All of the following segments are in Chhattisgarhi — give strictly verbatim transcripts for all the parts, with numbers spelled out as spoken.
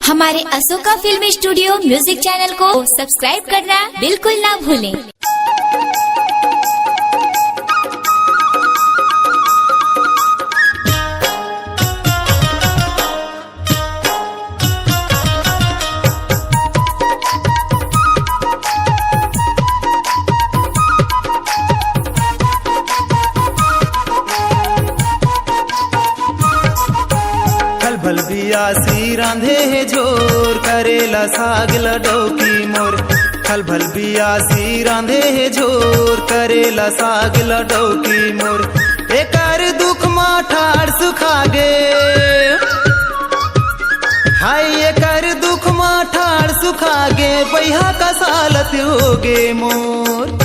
हमारे Ashoka film studio music channel को सब्सक्राइब करना बिल्कुल ना भूलें। खलभल बियासी रांधे हे झोर, करेला साग ल डौकी मोर। खलभल बियासी रांधे हे झोर, करेला साग ल डौकी मोर। एकर दुख मा ठाड़ सुखा गे, हाय एकर दुख मा ठाड़ सुखा गे, बइहा कसालत हो गे मोर।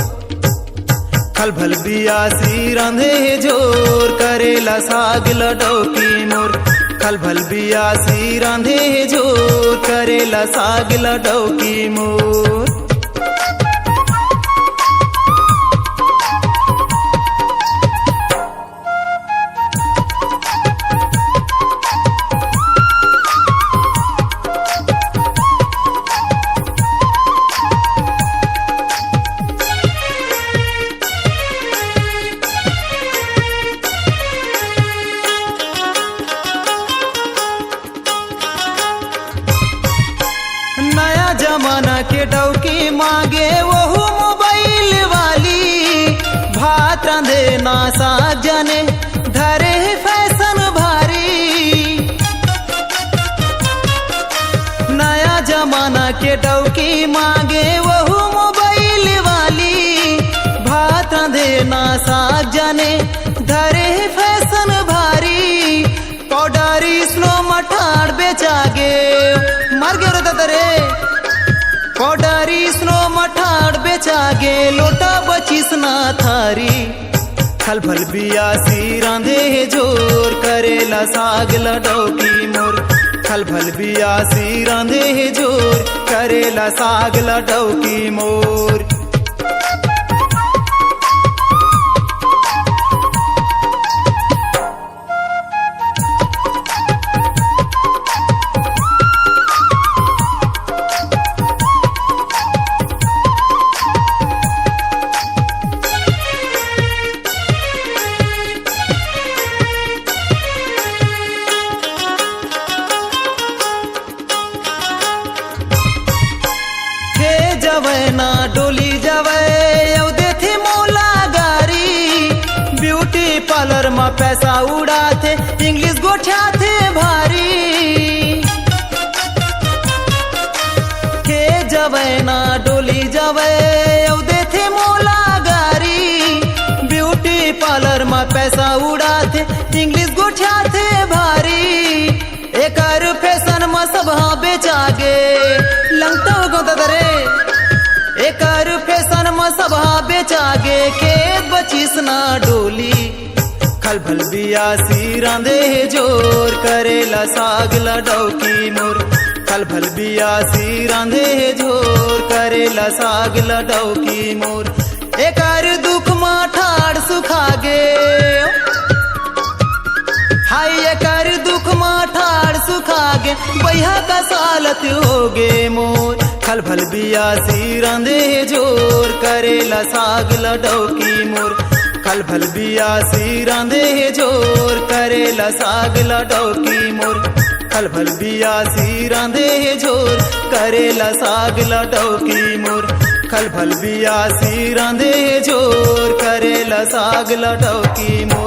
खलभल बियासी रांधे हे झोर, करेला साग ल डौकी मोर। खलभल बियासी रांधे हे झोर, करेला साग ल डौकी मोर। नया जमाना के डौकी मांगे वहू मोबाइल वाली, भात रांधे ना साग जाने धरे हे फैशन भारी। नया जमाना के डौकी मांगे वहू मोबाइल वाली, भात रांधे ना साग जाने धरे हे फैशन भारी। पाउडर स्नो मठाड़ बेचा गे, मर गे रे ददा रे। पाउडर स्नो मठाड़ बेचा गे, लोटा बचिस ना थारी। खलभल बियासी रांधे हे झोर, करेला साग ल डौकी मोर। खलभल बियासी रांधे हे झोर, करेला साग ल डौकी मोर। खे जवय ना डोली जवय, अउ देथे मोला गारी। ब्यूटी पार्लर म पैसा उड़ाथे, इंग्लिश गोठियाथे भारी। खे जवय ना डोली जवय, अउ देथे मोला गारी। ब्यूटी पार्लर म पैसा उड़ाथे, इंग्लिश गोठियाथे भारी। एकर फैशन म सब हा बेचा गे, लंगटा हो गो ददा रे। एकर फैशन म सब हा बेचा गे, खेत बचिस ना डोली। खलभल बियासी रांधे हे झोर, करेला साग ल डौकी मोर। खलभल बियासी रांधे हे झोर, करेला साग ल डौकी मोर। एकर दुख मा ठाड़ सुखा गे, हाय एकर दुख मा ठाड़ सुखा गे, बइहा कसालत हो गे मोर। खलभल बियासी रांधे हे झोर, करेला साग ल डौकी मोर। खलभल बियासी रांधे हे झोर, करेला साग ल डौकी मोर। खलभल बियासी रांधे हे झोर, करेला साग ल डौकी मोर। खलभल बियासी रांधे हे झोर, करेला साग ल डौकी मोर।